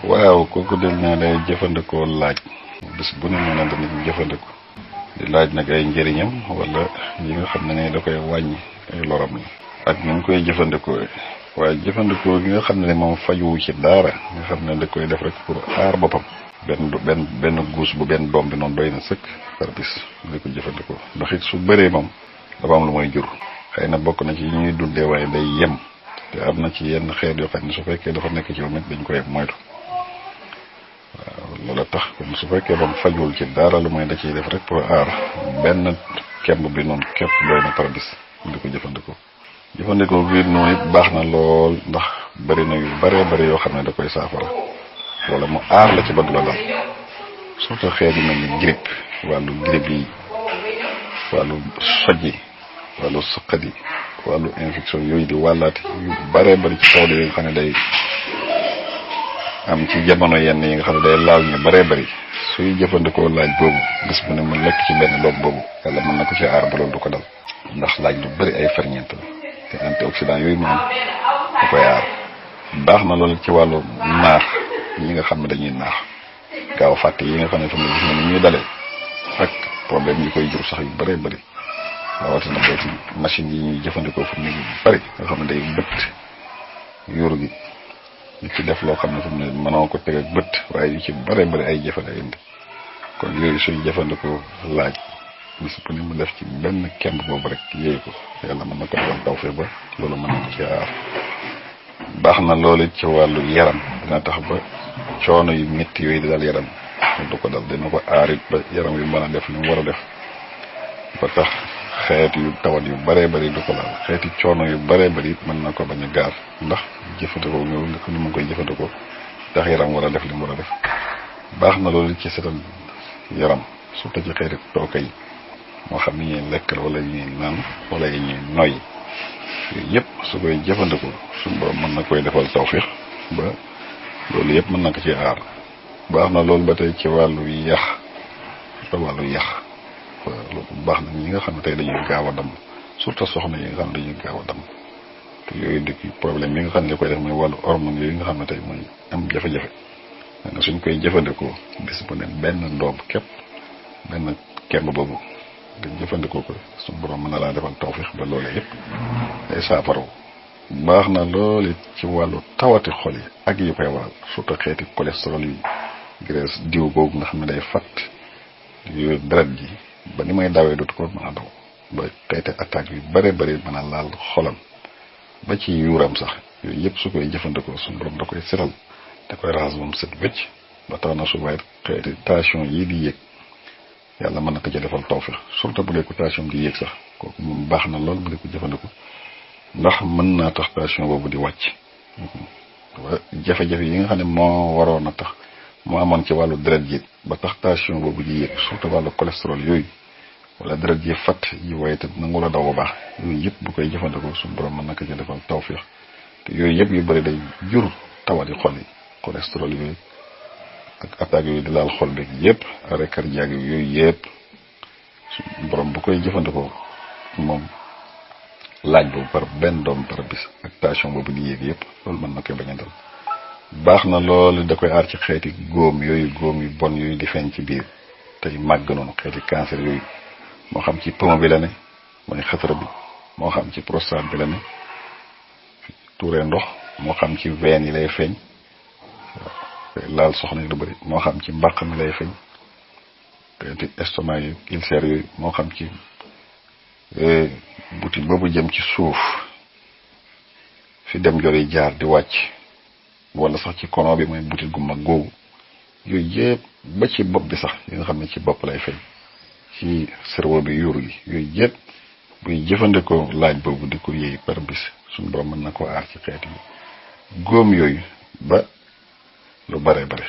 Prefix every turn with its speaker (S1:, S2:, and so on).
S1: waaw kooku del naa day jëfandikoo laaj bis bu ne mën a dana jëfandikoo di laaj nag ay njëriñam wala yi nga xam ne da koy wàññi ay loram la ak ni mu koy jëfandikoo waaye jëfandikoo gi nga xam ne moom fajuwu ci dara nga xam ne da koy def rek pour aar boppam benn guus bu benn doom bi noonu doy na sëkk par bis di ko jëfandikoo ndax it su bëree moom dafa am lu mooy jur xëy na bokk na ci yi ñuy dundee waaye day yem te am na ci yenn xeet yoo xam ne su fekkee dafa nekk ci yow it dañ koy moytu waaw loola tax kon su fekkee moom fajul ci dara lu mooy da ciy def rek pour aar benn kemb bi noonu képp doy na par bis di ko jëfandikoo bi noonu it baax na lool ndax bëri na yu bëree yoo xam ne da koy saafara wala mu aar la ci ba du la dal surtout xeet yu mel ni grippe wàllu grippe yi wàllu soj yi wàllu sëqat yi wàllu infection yooyu di wàllaate yu bëree bëri ci taw yi nga xam ne day am ci jamono yenn yi nga xam ne day laal ñu bëree bëri suy jëfandikoo laaj boobu gis bu ne mu lekk ci benn doom boobu yàlla mën na ko ci aar ba loolu du ko dal ndax laaj lu bëri ay ferñeent la te antioxydant yooyu mu am da koy aar baax na loolu ci wàllu naax ñi nga xam ne dañuy naax gaaw fàtte yi nga xam ne fi mu gis na ni ñuy dalee ak problème yi koy jur sax yu bëree bëri rawatina boo ci machine yi ñuy jëfandikoo fu mu ne bëri nga xam ne day bëtt yuur gi ñu ci def loo xam ne fu mu ne mënoo ko teg ak bët waaye yu ci bëree bëri ay jëfandikoo indi kon yooyu suy jëfandikoo laaj bis bu ne mu def ci benn kemb boobu rek yéey ko yàlla mën na ko defal tawfeex ba loolu mën na ko ci aar baax na loolu ci wàllu yaram dina tax ba coono yu métti yooyu di dal yaram du ko dal dina ko aar it ba yaram yu mën a def li mu war a def ba tax xeet yu tawat yu bëree bëri du ko laal xeeti coono yu bëree bëri it mën na ko bañ a gaar ndax jëfandikoo ñëw nga ko ni mu koy jëfandikoo tax yaram war a def li mu war a def baax na loolu ci setal yaram surtout ci xeeti tooke yi moo xam ni ñuy lekk wala ñuy naan wala yi ñuy noyyi yooyu yëpp su koy jëfandikoo suñu borom mën na koy defal tawfiix ba loolu yëpp mën na ko ci aar baax na loolu ba tey ci wàllu yax waaw loolu baax na ñi nga xam ne tey dañuy gaaw a damm surtout soxna yi nga xam ne dañuy gaaw a damm te yooyu di problème yi nga xam ne li koy def mooy wàllu hormone yooyu nga xam ne tey mooy am jafe-jafe nga suñ koy jëfandikoo bis bu ne benn doom képp benn kemb boobu nga jëfandikoo ko suñu borom mën na laa defal tawfiix ba loolee yëpp day saafaraw baax na loolu ci wàllu tawati xol yi ak yu koy waral surtout xeeti cholestérol yi graisse diw boobu nga xam ne day fatt yu deret ji ba ni may dawee dootu ko mën a daw ba xeeti attaque yu bëree bëri mën a laal xolam ba ci yuuram sax yooyu yëpp su koy jëfandikoo suñu borom da koy setal da koy raxas moom set wécc ba tax na su waaye xeeti tension yii di yéeg yàlla mën na ko ci defal tawfiix surtout bu dee ko tension di yéeg sax kooku moom baax na lool bu dee ko jëfandikoo ndax mën naa tax tension boobu di wàcc jafe-jafe yi nga xam ne moo waroon a tax moo amoon ci wàllu deret ji ba tax tension boobu di yéeg surtout wàllu cholestérol yooyu wala deret ji fatt yi waaye te nangu la daw bu baax yooyu yëpp bu koy jëfandikoo suñu borom mën na ko ci defal tawfiix te yooyu yëpp yu bëri day jur tawat yi xol yi cholestérol yooyu ak attaque yooyu di laal xol beeg yëpp arrêt cardiaque yooyu yëpp suñu borom bu koy jëfandikoo moom laaj boobu par benn doom par bis ak tension boobu di yéeg yëpp loolu mën na koy bañ a dal baax na loolu da koy aar ci xeeti góom yu bon yooyu di feeñ ci biir tey màgg noonu xeeti cancer yooyu moo xam ci poumon bi la ne mooy xatara bi moo xam ci prostate bi la ne tuuree ndox moo xam ci veine yi lay feeñ laal soxna yi lu bëri moo xam ci mbàq mi lay feeñ xeeti estomac yu ulcère yooyu moo xam ci butit boobu jëm ci suuf fi dem jori jaar di wàcc wala sax ci kono bi mooy butit gu mag googu yooyu yëpp ba ci bopp bi sax yi nga xam ne ci bopp lay feeñ ci cerveau bi yuur gi yooyu yëpp buy jëfandikoo laaj boobu di ko yéey par bis suñu borom mën na ko aar ci xeet yi góom yooyu ba lu bare bare